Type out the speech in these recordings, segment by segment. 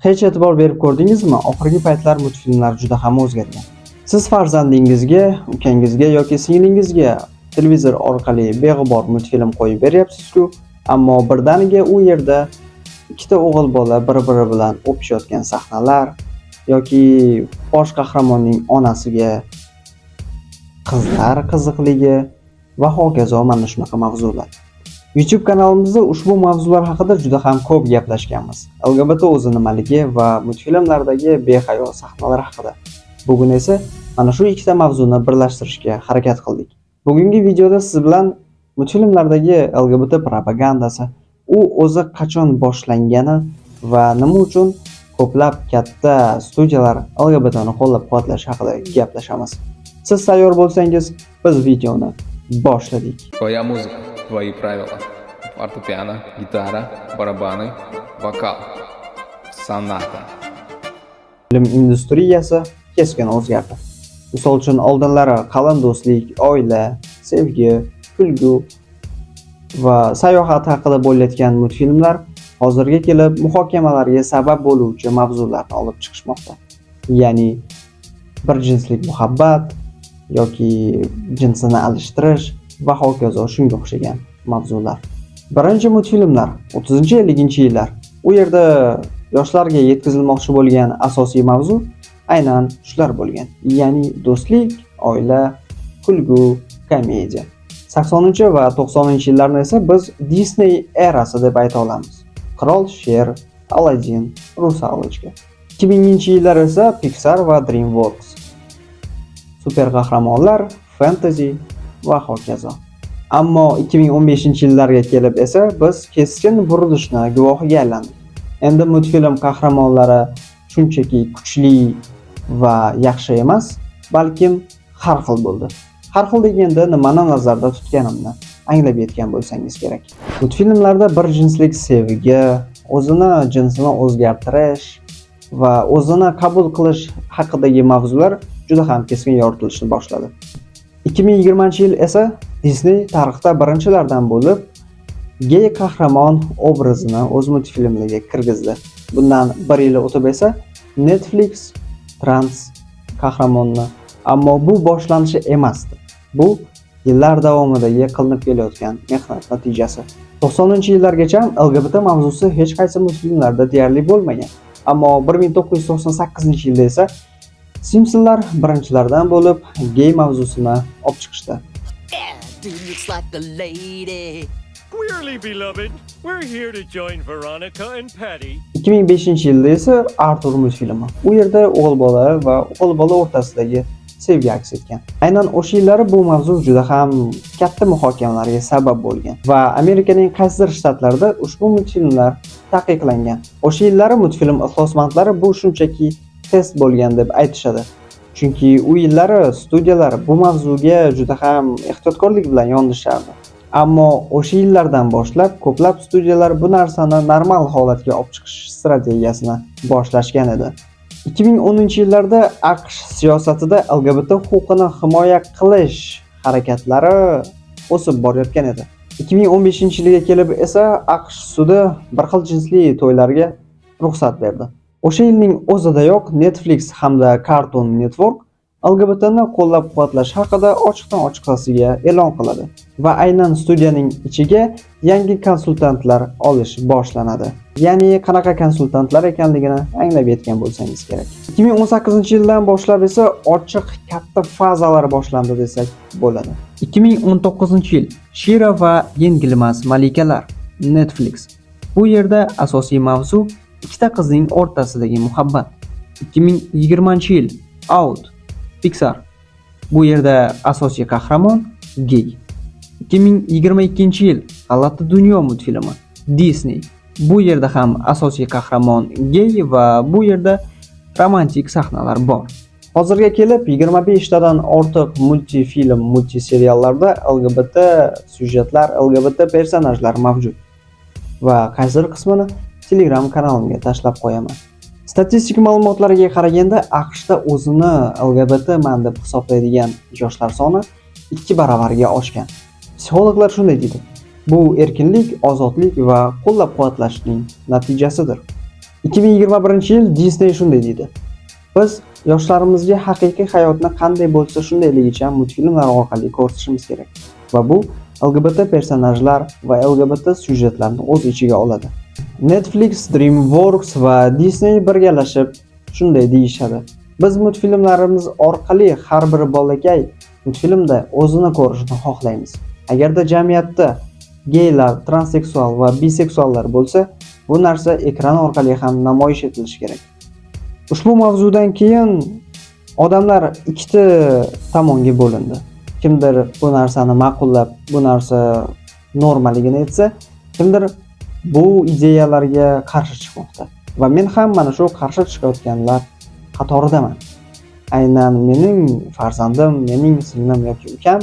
Hech e'tibor berib ko'rdingizmi? Oxirgi paytlar multfilmlar juda ham o'zgargan. Siz farzandingizga, ukangizga yoki singlingizga televizor orqali beg'ubor multfilm qo'yib beryapsiz-ku, ammo birdaniga u yerda ikkita o'g'il bola bir-biri bilan o'pishayotgan sahnalar yoki bosh qahramonning onasiga qizlar qiziqligi va hokazo, mana shunaqa mavzular. YouTube kanalimizda ushbu mavzular haqida juda ham ko'p gaplashganmiz. LGBT o'zi nimaligi va multfilmlardagi behayo sahnalar haqida. Bugun esa mana shu ikkita mavzuni birlashtirishga harakat qildik. Bugungi videoda siz bilan multfilmlardagi LGBT propagandasi, u o'zi qachon boshlangani va nima uchun ko'plab katta studiyalar LGBTni qo'llab-quvvatlash haqida gaplashamiz. Siz tayyor bo'lsangiz, biz videoni boshladik. Твоя музыка, твои правила. Фортепиано, гитара, барабаны, вокал. Соната. Film industriyasi keskin o'zgardi. Misol uchun, oldinlari qalin do'stlik, oila, sevgi, kulgu va sayohat haqida bo'layotgan multfilmlar hozirga kelib muhokamalarga sabab bo'luvchi mavzularni olib chiqishmoqda. Ya'ni bir jinslik muhabbat yoki jinsini alishtirish va hokazo, shunga o'xshagan mavzular. Birinchi multfilmlar 30-50-yillar. U yerda yoshlarga yetkazilmoqchi bo'lgan asosiy mavzu aynan shular bo'lgan. Ya'ni do'stlik, oila, kulgu, komediya. 80 va 90-yillarni esa biz Disney erasi deb ayta olamiz. Qirol Sher, Aladdin, Русалочка. 2000-yillar esa Pixar va DreamWorks. Super qahramonlar, fantasy va hokazo. Ammo 2015-yillarga kelib esa biz keskin burilishni guvohiga aylandik. Endi multfilm qahramonlari shunchaki kuchli va yaxshi emas, balkim har xil bo'ldi. Har xil deganda nimani nazarda tutganimni anglab yetgan bo'lsangiz kerak. Multfilmlarda bir jinslik sevgi, o'zini jinsini o'zgartirish va o'zini qabul qilish haqidagi mavzular juda ham keskin yoritilishni boshladi. 2020-yil esa Disney tarixda birinchilardan bo'lib gey qahramon obrazini o'z multfilmlariga kirgizdi. Bundan bir yil o'tib esa Netflix trans qahramonni, ammo bu boshlanishi emasdi. Bu yillar davomidagi qilinib kelayotgan mehnat natijasi. 90-yillargacha LGBT mavzusi hech qaysi multfilmlarda deyarli bo'lmagan. Ammo 1998-yilda esa Simpsonlar birinchilardan bo'lib gey mavzusini olib chiqishdi. Yeah, dude looks like a lady. Queerly beloved, we're here to join Veronica and Patty. 2005-yilda esa Arthur multfilmi. U yerda o'g'il bola va o'g'il bola o'rtasidagi sevgi aks etgan. Aynan o'sha yillari bu mavzu juda ham katta muhokamalarga sabab bo'lgan va Amerikaning qaysidir shtatlarida ushbu multfilmlar taqiqlangan. O'sha yillari multfilm ixlosmandlari bu shunchaki test bo'lgan deb aytishadi. Chunki u yillari studiyalar bu mavzuga juda ham ehtiyotkorlik bilan yondashardi. Ammo o'sha yillardan boshlab ko'plab studiyalar bu narsani normal holatga olib chiqish strategiyasini boshlashgan edi. 2010-yillarda AQSh siyosatida LGBT huquqini himoya qilish harakatlari o'sib borayotgan edi. 2015-yilga kelib esa AQSh sudi bir xil jinsli to'ylarga ruxsat berdi. O'sha yilning o'zidayoq Netflix hamda Cartoon Network LGBTni qo'llab-quvvatlash haqida ochiqdan ochiqchasiga e'lon qiladi va aynan studiyaning ichiga yangi konsultantlar olish boshlanadi. Ya'ni qanaqa konsultantlar ekanligini anglab yetgan bo'lsangiz kerak. 2018-yildan boshlab esa ochiq katta fazalar boshlandi desak bo'ladi. 2019-yil, Shira va yengilmas malikalar, Netflix. Bu yerda asosiy mavzu ikkita qizning o'rtasidagi muhabbat. 2020-yil, Out, Pixar. Bu yerda asosiy qahramon gey. 2022-yil, G'alati dunyo multfilmi, Disney. Bu yerda ham asosiy qahramon gey va bu yerda romantik sahnalar bor. Hozirga kelib 25 tadan ortiq multifilm, multiseriallarda LGBT syujetlar, LGBT personajlar mavjud. Va qaysidir qismini Telegram kanalimga tashlab qo'yaman. Statistik ma'lumotlarga qaraganda, AQShda o'zini LGBT man deb hisoblaydigan yoshlar soni 2 baravarga oshgan. Psixologlar shunday deydi: "Bu erkinlik, ozodlik va qo'llab-quvvatlashning natijasidir." 2021-yil Disney shunday deydi: "Biz yoshlarimizga haqiqiy hayotni qanday bo'lsa shundayligicha multfilmlar orqali ko'rsatishimiz kerak va bu LGBT personajlar va LGBT syujetlarni o'z ichiga oladi." Netflix, DreamWorks va Disney birgalashib shunday deyishadi: "Biz multfilmlarimiz orqali har bir bolakay multfilmda o'zini ko'rishni xohlaymiz. Agarda jamiyatda geylar, transseksual va biseksuallar bo'lsa, bu narsa ekran orqali ham namoyish etilishi kerak." Ushbu mavzudan keyin odamlar ikkita tomonga bo'lindi. Kimdir bu narsani ma'qullab, bu narsa normaligini aytsa, kimdir bu ideyalarga qarshi chiqmoqda. Va men ham mana shu qarshi chiqayotganlar qatoridaman. Aynan mening farzandim, mening singlim yoki ukam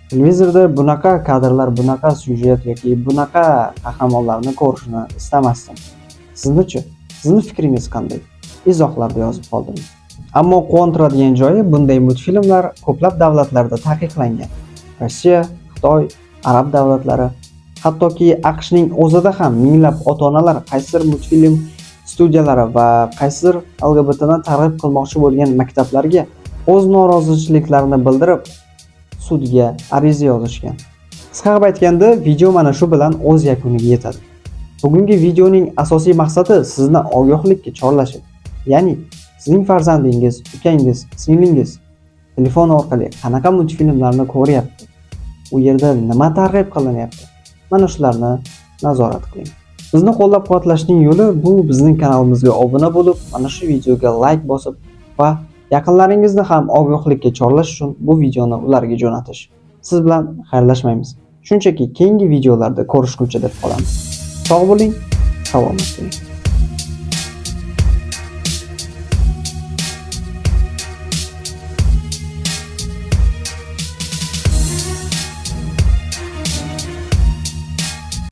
televizorda bunaqa kadrlar, bunaqa syujet yoki bunaqa qahramonlarni ko'rishini istamasdim. Sizni-chi? Sizni fikringiz qanday? Izohlarda yozib qoldiring. Ammo quvontiradigan joyi, bunday multfilmlar ko'plab davlatlarda taqiqlangan. Rossiya, Xitoy, arab davlatlari, hattoki AQShning o'zida ham minglab ota-onalar qaysidir multfilm studiyalari va qaysidir LGBTni targ'ib qilmoqchi bo'lgan maktablarga o'z norozichiliklarini bildirib, sudga ariza yozishgan. Qisqa qilib aytganda, video mana shu bilan o'z yakuniga yetadi. Bugungi videoning asosiy maqsadi sizni ogohlikka chorlash edi. Ya'ni sizning farzandingiz, ukangiz, singlingiz telefon orqali qanaqa multfilmlarni ko'ryapti? U yerda nima targ'ib qilinyapti? Mana shularni nazorat qiling. Bizni qo'llab-quvvatlashning yo'li bu bizning kanalimizga obuna bo'lib, mana shu videoga like bosib va yaqinlaringizni ham ogohlikka chorlash uchun bu videoni ularga jo'natish. Siz bilan xayrlashmaymiz. Shunchaki keyingi videolarda ko'rishguncha deb qolamiz. Sog' bo'ling, salomat bo'ling.